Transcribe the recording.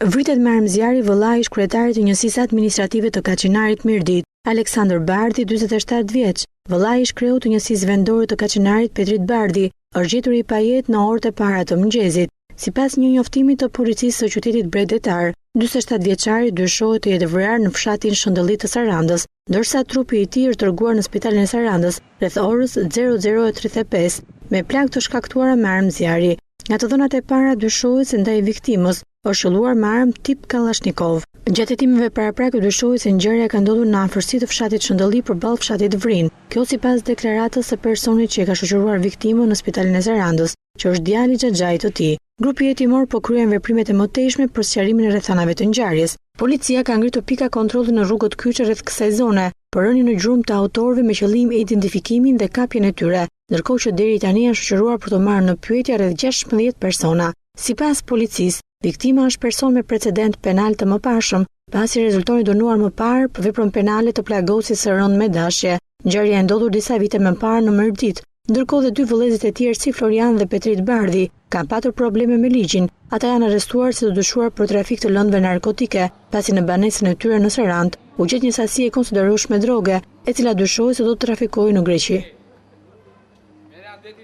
Vritet me armë zjarri vëllai i ish-kryetarit të njësisë administrative të Kaçinarit Mirditë, Aleksandër Bardhi, 47 vjeç. Vëllai i ish-kreut të njësisë vendore të Kaçinarit Petrit Bardhi, është gjetur i pajetë në orët e para të mëngjesit. Sipas një njoftimi të policisë së qytetit bregdetar, 47 vjeçari dyshohet të jetë vrarë në fshatin Shëndëlli të Sarandës, ndërsa trupi i tij është dërguar në spitalin e Sarandës rreth orës 00:35 me plagë të shkaktuara me armë zjarri. Nga të dhënat e para dyshohet se ndaj viktimës është qëlluar me armë tip Kallashnikov. Gjatë hetimeve paraprake dyshohet se ngjarja ka ndodhur në afërsi të fshatit Shëndëlli përballë fshatit Vrinë. Kjo sipas deklaratës së personit që e ka shoqëruar viktimën në spitalin e Sarandës, që është djali i xhaxhait të tij. Grupi hetimor po kryen veprimet e mëtejshme për sqarimin e rrethanave të ngjarjes. Policia ka ngritur pika kontrolli në rrugët kyçe rreth kësaj zone, për rënien në gjurmë të autorëve me qëllim identifikimin dhe kapjen e tyre. ndërkohë që deri tani janë shoqëruar për t'u marrë në pyetje rreth 16 persona. Sipas policisë, viktima është person me precedent penal të mëparshëm, pasi rezulton i dënuar më parë për veprën penale të plagosjes së rëndë me dashje, ngjarje e ndodhur disa vite më parë në Mirditë. Ndërkohë dhe dy vëllezërit e tjerë si Florian dhe Petrit Bardhi kanë patur probleme me ligjin. Ata janë arrestuar si të dyshuar për trafik të lëndëve narkotike, pasi në banesën e tyre në Sarandë u gjet një sasi e konsiderueshme droge, e cila dyshohet se do të trafikohej në Greqi.